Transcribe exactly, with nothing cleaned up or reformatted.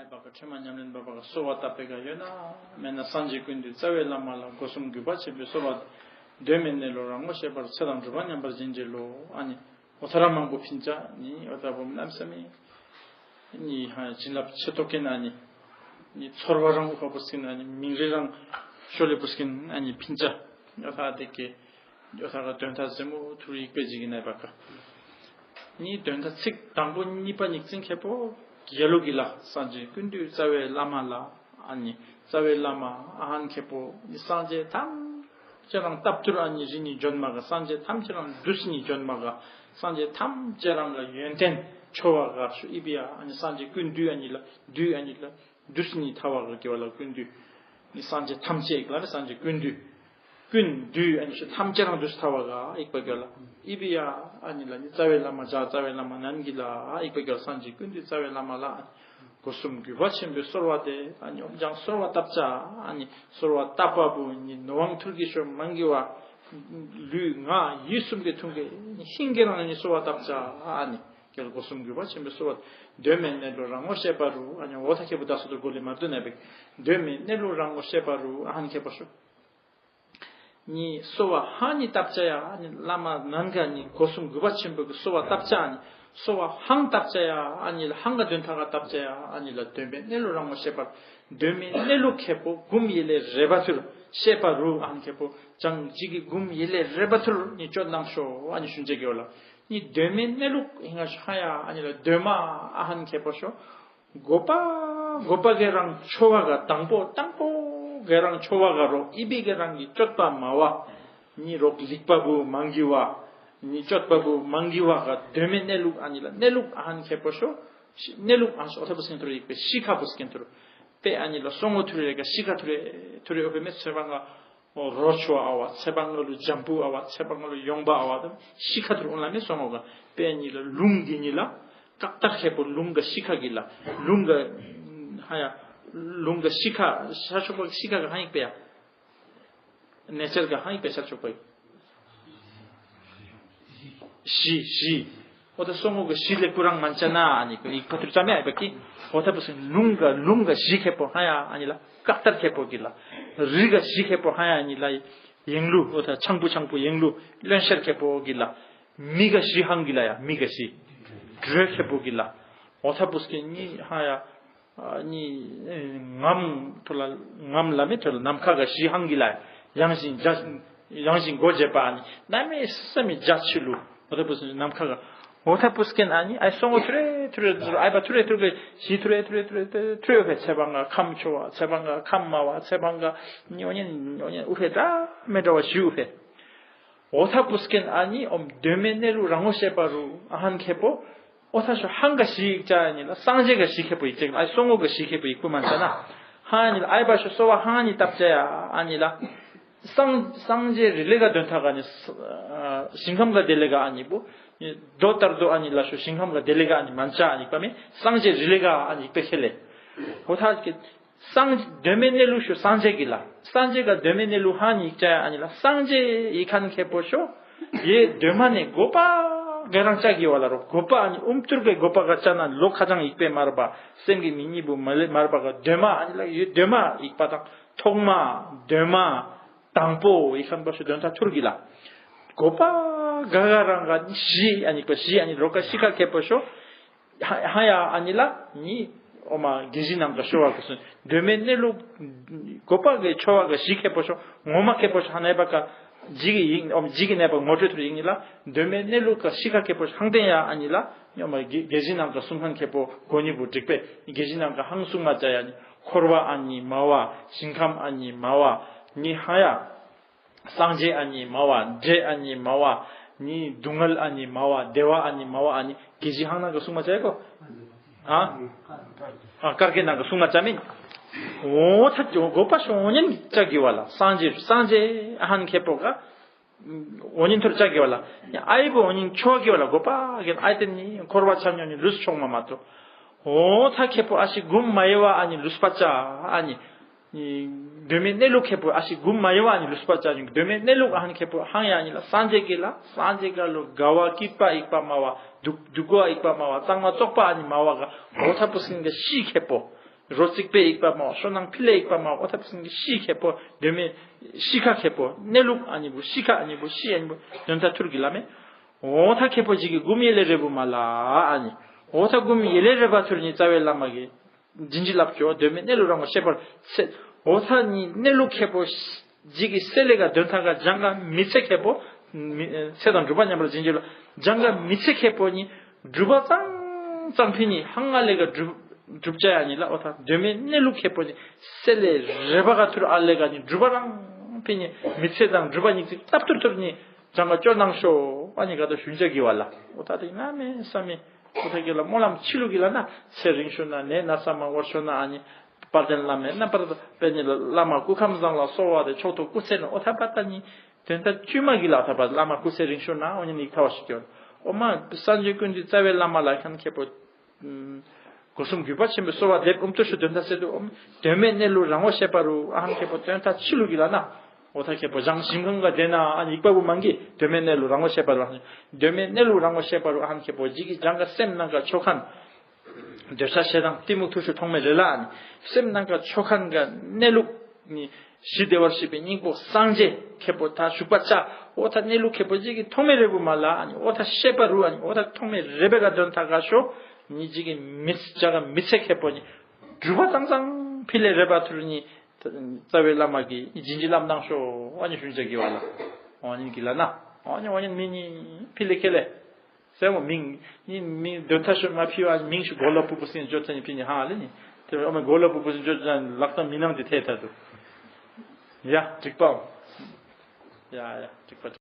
བ་ག་ཕྲད་མ་ཉམས་ལེན་པ་བ་ག་གསོལ་བ་བཏབ་པའི་ག་ཡོད་ན་མེད་ན་སངས་རྒྱས་ཀུན་འདུས་རྩ་བའི་བླ་མ་ལ་སྒོ་གསུམ་གུས་པ་ཆེན་པོས་གསོལ་བ། གདོད་མའི་གནས་ལུགས་རང་ངོ་ཤེས་པར་ཚེ་དང་སྒྲུབ་པ་མཉམ་པར་བྱིན་གྱིས་རློབས། ཨ་ནི། འོ་ཐ་ར་མང་པོ་ཕིན་ཅ་ནི་འོ་ཐ་བུམ་ལམ་སེ་མི་ནི་ཧ་བྱིན་རླབས་ཆེ་ཏོག་ཀེ་ན་ནི་ནི་ཚོར་བ་རང་ཧོ་པོ་སྐྱིན་ན་ནི་མིང་རེ་རང་ཤོ་ལེ་པོ་སྐྱིན་ན་ནི་ཕིན་ཅ་འོ་ཐ་དེ་ཀེ་འོ་ཐ་ག་དོན་ཐ་ཟེ་མོ་ཐུར་ཡིག་པེ་ཇི་གི་ནའི་པ་ཀ་ནི་དོན་ཐ་ཚིག་དང་པོ་གཉིས་པ་ཉིག་ཙིང་ཁེ་པོ་གི་ཡ་ལུ་གི་ལ་སངས་རྒྱས་ཀུན་འདུས་རྩ་བའི་བླ་མ་ལ་ཨ་ནི་རྩ་བའི་བླ་མ་ཨ་ཧན་ཁེ་པོ་ནི་སངས་རྒྱས་ཐམས་ཅད་རང་སྟབས་ཐུར་ཨ་ནི་རི་ནི་འཇོན་མ་ག་སངས་རྒྱས་ཐམས་ཅད་རང་འདུས་ནི་འཇོན་མ་ག་སངས་རྒྱས་ཐམས་ཅད་རང་ག་ཡོན་ཏན་འཕྲོ་བ་ག་ཤུ་ཨི་བི་ཡ་ཨ་ནི་སངས་རྒྱས་ཀུན་འདུས་ཨ་ནི་ལ་འདུས་ཨ་ནི་ལ་འདུས་ནི་ཐ་བ་ག་གི་བ་ལ་ཀུན་འདུས་ནི་སངས་རྒྱས་ཐམས་ཅད་ལ་ནི་སངས་རྒྱས་ཀུན་འདུས་ཀུན་འདུས་ཨ་ནི་ཤུ་ཐམས་ཅད་རང་འདུས་ཐ་བ་ག་ཨིག་པ་གི་བ་ལ་ཨི་བི་ཡ་ཨ་ནི་ལ་ནི་རྩ་བའི་བླ་མ་ཇ་རྩ་བའི་བླ་མ་ནན་གི་ལ་ཨིག་པ་གི་བ་ལ་སངས་རྒྱས་ཀུན་འདུས་རྩ་བའི་བླ་མ་ལ། སྒོ་གསུམ་གུས་པ་ཆེན་པོས་གསོལ་བ་དེ་ཨ་ནི་ཨོམ་ཅང་གསོལ་བ་བཏབ་ཅ་ཨ་ནི་གསོལ་བ་བཏབ་པ་བུ་ནི་ནོ་ཝང་ཐུར་གི་ཤོ་མང་གི་བ་ལུས་ངག་ཡིད་གསུམ་གི་ཐུང་གི་ཧིང་གི་རང་ནི་གསོལ་བ་བཏབ་ཅ་ཨ་ནི་གལ་སྒོ་གསུམ་གུས་པ་ཆེན་པོས་གསོལ་བ་གདོད་མའི་གནས་ལུགས་རང་ངོ་ཤེས་པ་རུ་ཨ་ནི་འོ་ཐ་ཁེ་པོ་ད་སོ་ཏུ་གོ་ལི་མ་དུ་ནས་བེག་གདོད་མའི་གནས་ལུགས་རང་ངོ་ཤེས་པ་རུ་ཨ་ཧན་ཁེ་པོ་ཤོ། ནི་གསོལ་བ་ཧང་ནི་བཏབ་ཅ་ཡ་ཨ་ནི་བླ་མ་ནན་ག་ནི་སྒོ་གསུམ་གུས་པ་ཆེན་པོ་གི་གསོལ་བ་བཏབ་ཅ་ཨ་ནི་གསོལ་བ་ཧང་བཏབ་ཅ་ཡ་ཨ་ནི་ལ་ཧང་ག་དོན་ཐ་ག་བཏབ་ཅ་ཡ་ཨ་ནི་ལ་གདོད་མའི་གནས་ལུགས་རང་ངོ་ཤེས་པར་གདོད་མའི་གནས་ལུགས་ཁེ་པོ་གུམ་ཡེ་ལེ་རེ་བ་ཐུར་ཤེས་པ་རུ་ཨ་ནི་ཁེ་པོ་ཅང་ཇི་གི་གུམ་ཡེ་ལེ་རེ་བ་ཐུར་ནི་ཅོ་ནང་ཤོ་ཨ་ནི་ཤུན་ཅེ་གི་ཡོ་ལ་ནི་གདོད་མའི་གནས་ལུགས་ཧིང་ང་ཤོ་ཧ་ཡ་ཨ་ནི་ལ་གདོད་མ་ཨ་ཧན་ཁེ་པོ་ཤོ། སྒོ་པ་སྒོ་པ་གི་རང་འཕྲོ་བ་ག་དང་པོ་དང་པོ་གི་རང་འཕྲོ་བ་ག་རོ་ཨི་བི་གི་རང་གི་སྤྱོད་པ་མ་བ་ནི་རོག་ལིག་པ་བུ་མང་གི་བ་ནི་སྤྱོད་པ་བུ་མང་གི་བ་ག་གདོད་མའི་གནས་ལུགས་ཨ་ནི་ལ་གནས་ལུགས་ཨ་ཧན་ཁེ་པོ་ཤོ་གནས་ལུགས་ཨ་ཤོ་ཨོ་ཐ་པུ་སིན་ཐུ་རེ་ཡིག་པའི་ཤི་ཁ་པུ་སིན་ཐུ་རུ་པེ་ཨ་ནི་ལ་སོང་ངོ་ཐུ་རེ་ག་ཤི་ཁ་ཐུ་རེ་ཐུ་རེ་ཨོ་པེ་མེ་ཚེ་བ་ང་རོ་ཆོ་ཨ་བ་ཚེ་བ་ང་ལུ་ཇམ་པུ་ཨ་བ་ཚེ་བ་ང་ལུ་ཡོང་བ་ཨ་བ་དམ་ཤི་ཁ་ཐུ་རུ་ཨོ་ལ་མེ་སོང་ངོ་ག་པེ་ཨ་ནི་ལ་ལུང་གི་ནི་ལ། ཀག་ཏར་ཁེ་པོ་ལུང་ག་ཤི་ཁ་གི་ལ། ལུང་ག་ཧ་ཡ། ལུང་ག་ཤི་ཁ་ཤ་ཆོག་པ་ཤི་ཁ་ག་ཧ་ཡིག་པེ་ཡ། ནེ་ཅར་ག་ཧ་ཡིག་པེ་ཤ་ཆོག་པ་ཡིག་ཤི་ཤི། འོ་ད་སོ་ངོ་ག་ཤི་ལེ་ཀུ་རང་མན་ཅ་ན་ཨ་ནི་ཡིག་ཕ་ཐུར་ཙམ་ཡ་ཨ་པ་ཀི། འོ་ད་པུ་སི་ལུང་ག་ལུང་ག་ཤི་ཁེ་པོ་ཧ་ཡ་ཨ་ནི་ལ་ཀག་ཏར་ཁེ་པོ་གི་ལ། རི་ག་ཤི་ཁེ་པོ་ཧ་ཡ་ཨ་ནི་ལ། ཡེང་ལུ་འོ་ད་ཆང་པུ་ཆང་པུ་ཡེང་ལུ་ལོན་ཤར་ཁེ་པོ་གི་ལ། མི་ག་ཤི་ཧང་གི་ལ་ཡ་མི་ག་ཤི། དྲོད་ཁེ་པོ་གི་ལ། འོ་ཐ་པུ་སྐེ་ནི་ཧ་ཡ། ནི་ངམ་ཐོ་ལ་ངམ་ལ་མེ་ཐོ་ལ་ནམ་ཁ་ག་ཤི་ཧང་གི་ལ་ཡ། ཡང་ཞིང་ཇ་ཡང་ཞིང་སྒོ་འབྱེད་པ་ནི་ན་མེ་ས་མི་ཇ་ཆི་ལུ། འོ་ཐ་པུ་སྐེ་ནམ་ཁ་ག་འོ་ཐ་པུ་སྐེ་ཨ་ནི་ཨ་སོང་ངོ་ཐུ་རེ་ཐུ་རེ་ཨ་པ་ཐུ་རེ་ཐུ་རེ་ཤི་ཐུ་རེ་ཐུ་རེ་ཐུ་རེ་ཐུ་རེ་ཕེ་ཚེ་བ་ང་ཁམ་ཆོ་བ་ཚེ་བ་ང་ཁམ་མ་བ་ཚེ་བ་ང་ནི་འོ་ཉན་འོ་ཉན་ཨུ་ཕེ་ད་མེ་འདྲ་བ་ཤི་ཨུ་ཕེ། འོ་ཐ་པུ་སྐེན་ཨ་ནི་ཨོམ་གདོད་མའི་གནས་ལུགས་རང་ངོ་ཤེས་པ་རུ་ཨ་ཧན་ཁེ་པོ། འོ་ཐ་ཤོ་ཧང་ག་ཤི་ཡིག་ཅ་ཨ་ནི་ལ་སངས་རྒྱས་ག་ཤི་ཁེ་པོ་ཡིག་ཅ་ཨ་སོ་ངོ་ག་ཤི་ཁེ་པོ་ཡིག་པུ་མན་ཅ་ན། ཧ་ཨ་ནི་ལ་ཨའི་བ་ཤོ་སོ་བ་ཧང་ཨ་ནི་བཏབ་ཅ་ཡ་ཨ་ནི་ལ། སངས་སངས་རྒྱས་རི་ལེ་ག་དོན་ཐ་ག་ནི་ཞིང་ཁམས་ག་དེ་ལེ་ག་ཨ་ནི་པོ། མདོ་ལྟར་དུ་ཨ་ནི་ལ་ཤོ་ཞིང་ཁམས་ག་དེ་ལེ་ག་ཨ་ནི་མན་ཅ་ཨ་ནི་པ་མེ་སངས་རྒྱས་རི་ལེ་ག་ཨ་ནི་པེ་ཁེ་ལེ། འོ་ཐ་ཀེ། སངས་གདོད་མའི་གནས་ལུགས་ཤོ་སངས་རྒྱས་ཀྱི་ལ། སངས་རྒྱས་ཀ་གདོད་མའི་གནས་ལུགས་ཧ་ནི་ཡིག་ཅ་ཡ་ཨ་ནི་ལ་སངས་རྒྱས་ཡིག་ཁན་ཁེ་པོ་ཤོ། ཡེ་གདོད་མ་ནས་གོ་པ་ག་རང་ཅག་གི་བ་ལ་རོ་གོ་པ་ཨ་ནི་ཨུམ་ཏུར་གའི་གོ་པ་ག་ཅ་ན་ལོ་ཁ་ཅང་ཡིག་པེ་མར་པ་སེམས་ཀྱི་མི་གཉིས་པོ་མ་ལེ་མར་པ་ག་གདོད་མ་ཨ་ནི་ལ་ཡེ་གདོད་མ་ཡིག་པ་དང་ཐོག་མ་གདོད་མ་དང་པོ་ཡིག་ཁན་པ་ཤོ་དོན་ཐ་ཐུར་གི་ལ། གོ་པ་ག་ག་རང་ག་ཤི་ཨ་ནི་པ་ཤི་ཨ་ནི་རོ་ཀ་ཤི་ཁ་ཁེ་པོ་ཤོ། ཧ་ཧ་ཡ་ཨ་ནི་ལ་ནི་ཨོ་མ་དགེ་བཞི་ནང་ག་ཤོ་བ་ག་སུན་གདོད་མའི་གནས་ལུགས་གོ་པ་གི་ཆོ་བ་ག་ཤི་ཁེ་པོ་ཤོ་ངོ་མ་ཁེ་པོ་ཤོ་ཧ་ནའི་པ་ཀ་ཇི་གི་ཡིག་ཨོ་མ་ཇི་གི་ནའི་པ་ངོ་སྤྲོད་ཐུར་ཡིག་ནི་ལ་གདོད་མའི་གནས་ལུགས་ག་ཤི་ཁ་ཁེ་པོ་ཤོ་ཧང་ཏེན་ཡ་ཨ་ནི་ལ་ནི་ཨོ་མ་དགེ་དགེ་བཞི་ནང་ག་སུན་ཁན་ཁེ་པོ་གོ་ནི་བུ་འགྲིག་པེ་དགེ་བཞི་ནང་ག་ཧང་སུན་མ་ཅ་ཡ་ནི་འཁོར་བ་ཨ་ནི་མ་བ་ཞིང་ཁམས་ཨ་ནི་མ་བ་ནི་ཧ་ཡ། སངས་རྒྱས་ཨ་ནི་མ་བ། འདྲེ་ཨ་ནི་མ་བ། ནི་སྡུག་བསྔལ་ཨ་ནི་མ་བ། བདེ་བ་ཨ་ནི་མ་བ། ཨ་ནི་དགེ་བཞི་ཧང་ནང་ག་སུང་མ་ཅ་ཡ་གོ། ཨ། ཨ་ཀར་ཀེ་ནང་ག་སུང་མ་ཅ་མིན། འོ་ཐ་གོ་པ་ཤོ་ཉན་ཅ་གི་བ་ལ་སངས་རྒྱས་སངས་རྒྱས་ཨ་ཧན་ཁེ་པོ་ག་འོ་ཉན་ཐོར་ཅ་གི་བ་ལ་ཨའི་བོ་འོ་ཉན་ཆོ་གི་བ་ལ་གོ་པ་གེ་ཨའི་ཏེ་ནི་འཁོར་བ་ཆ་ཉོ་ནི་ལུས་ཆོག་མ་མ་ཏོ། འོ་ཐ་ཁེ་པོ་ཨ་ཤི་གུམ་མ་ཡེ་བ་ཨ་ནི་ལུས་པ་ཅ་ཨ་ནི། གདོད་མའི་གནས་ལུགས་ཁེ་པོ་ཨ་ཤི་གུམ་མ་ཡེ་བ་ཨ་ནི་ལུས་པ་ཅ་ཉུང་གདོད་མའི་གནས་ལུགས་ཨ་ཧན་ཁེ་པོ་ཧང་ཡ་ཨ་ནི་ལ་སངས་རྒྱས་ཀྱི་ལ་སངས་རྒྱས་ཀ་ལོ་དགའ་བ་སྐྱིད་པ་ཡིག་པ་མ་བ་སྡུག་སྡུག་གོ་ཡིག་པ་མ་བ་གཙང་མ་བཙོག་པ་ཨ་ནི་མ་བ་ག་འོ་ཐ་པུ་སིན་ག་ཤི་ཁེ་པོ། རོ་རྩིག་པའི་ཡིག་པ་མ་ཤོ་ནང་ཕི་ལེ་ཡིག་པ་མ་འོ་ཐ་པི་སིང་གི་ཤི་ཁེ་པོ་དོན་མེད་ཤི་ཁ་ཁེ་པོ་གནས་ལུགས་ཨ་ནི་བུ་ཤི་ཁ་ཨ་ནི་བུ་ཤི་ཨ་ནི་བུ་དོན་ཐ་ཐུར་གི་ལ་མེ། འོ་ཐ་ཁེ་པོ་ཇི་གི་གུམ་ཡེ་ལེ་རེ་བུ་མ་ལ་ཨ་ནི། འོ་ཐ་གུམ་ཡེ་ལེ་རེ་བ་ཐུར་ནི་རྩ་བའི་བླ་མ་གི་ཇི་འཇི་ལབ་ཅོ་དོན་མེད་གནས་ལུགས་རང་གོ་ཤེས་པར་ཚེ། འོ་ཐ་ནི་གནས་ལུགས་ཁེ་པོ་ཇི་གི་སེ་ལེ་ག་དོན་ཐ་ག་ཇང་ག་མི་ཚེ་ཁེ་པོ། མི་ཚེ་དང་སྒྲུབ་པ་མཉམ་པར་ཇི་འཇི་ལ་ཇང་ག་མི་ཚེ་ཁེ་པོ་ནི་སྒྲུབ་པ་ཙང་ཙང་ཕི་ནི་ཧང་ང་ལེ་ག་སྒྲུབ་སྒྲུབ་བྱ་ཡ་ནི་ལ་འོ་ཐ་དོན་མེད་གནས་ལུགས་ཁེ་པོ་ནི་སེ་ལེ་རེ་བ་ག་ཐུར་ཨ་ལེ་ག་ནི་སྒྲུབ་པ་རང་ཕི་ནི་མི་ཚེ་དང་སྒྲུབ་པ་ཉིག་ཅིག་སྟབས་ཐུར་ཐུར་ནི་ཇང་ག་ཅོ་ནང་ཤོ་ཨ་ནི་ག་ད་ཞུན་ཅ་གི་བ་ལ་འོ་ཐ་དེ་ང་མེ་ས་མེ། ཨོ་ཐ་གི་ལ་སྨོན་ལམ་ཆི་ལུ་གི་ལ་ན་ཚེ་རིང་ཤོ་ན་ནད་ན་ཚ་མང་བར་ཤོ་ན་ཨ་ནི་དཔལ་ལྡན་བླ་མའི་རྣམ་པར་དཔལ་ནི་བླ་མ་སྐུ་ཁམས་བཟང་ལ་གསོལ་བ་དེ་མཆོག་ཏུ་སྐུ་ཚེ་ན་ཨོ་ཐ་པ་ཏ་ནི་དོན་དག་བཅུ་མ་གི་ལ་ཐ་པ་བླ་མ་སྐུ་ཚེ་རིང་ཤོ་ན་ཨོ་ནི་ནི་ཐ་བ་ཞིག་ཀྱོ། ཨོ་མ་སངས་རྒྱས་ཀུན་གྱི་རྩ་བའི་བླ་མ་ལ་ཁན་ཁེ་པོ་སྒོ་གསུམ་གུས་པ་ཆེན་པོས་གསོལ་བ་འདེབས་ཨུམ་ཏུ་ཤུ་དོན་དག་སེ་དུ་ཨོ་དོན་མེད་གནས་ལུགས་རང་ངོ་ཤེས་པ་རུ་ཨ་ཧམ་ཁེ་པོ་དོན་དག་ཆི་ལུ་གི་ལ་ན། འོ་ཐ་ཁེ་པོ་ཞང་ཞིང་ཁང་ག་དེ་ན་ཨ་ནི་ཡིག་པ་བུ་མང་གི་དོན་མེད་གནས་ལུགས་རང་ངོ་ཤེས་པ་རུ་ཨ་ནི་དོན་མེད་གནས་ལུགས་རང་ངོ་ཤེས་པ་རུ་ཨ་ཧམ་ཁེ་པོ་ཇི་གི་ཇང་ག་སེམས་ནང་ག་ཆོ་ཁན། འདོད་ཆགས་ཞེ་སྡང་གཏི་མུག་ཐུགས་ཤུགས་ཐོག་མེད་རེ་ལ་ཨ་ནི་སེམས་ནང་ག་ཆོ་ཁན་ག་གནས་ལུགས་ནི་ཞི་བདེ་བར་གཤེགས་པའི་སྙིང་པོ་སངས་རྒྱས་ཁེ་པོ་ཐ་ཞུགས་པ་ཅ་འོ་ཐ་གནས་ལུགས་ཁེ་པོ་ཇི་གི་ཐོག་མེད་རེ་བུ་མ་ལ་ཨ་ནི་འོ་ཐ་ཤེས་པ་རུ་ཨ་ནི་འོ་ཐ་ཐོག་མེད་རེ་བེ་ག་དོན་ཐ་ག་ཤོ་ནི་ཇི་གི་མི་ཇ་ག་མི་ཚེ་ཁེ་པོ་ནི་སྒྲུབ་པ་ཙང་ཙང་ཕི་ལེ་རེ་བ་ཐུར་ནི། རྩ་བའི་བླ་མ་གིས་བྱིན་གྱིས་བརླབས་གནང་ཤོག་ཨ་ནི་ཞུན་ཅ་གི་བ་ལ། ཨ་ནི་གི་ལ་ན། ཨ་ནི་ཨ་ནི་མི་ནི་ཕི་ལེ་ཁེ་ལེ། སེ་མོ་མིང་ནི་མིང་དོན་ཐ་ཤོ་མ་ཕི་བ་མིང་ཤུ་གོ་ལ་པུ་པུ་སིན་ཇོ་ཚ་ནི་ཕི་ནི་ཧ་ལེ་ནི། དེ་ཨ་མ་གོ་ལ་པུ་པུ་སིན་ཇོ་ཚ་ལག་ཏང་མི་ནང་དེ་ཐེ་ཐ་དུ། ཡ་འགྲིག་པའོ། ཡ་ཡ་འགྲིག་པ།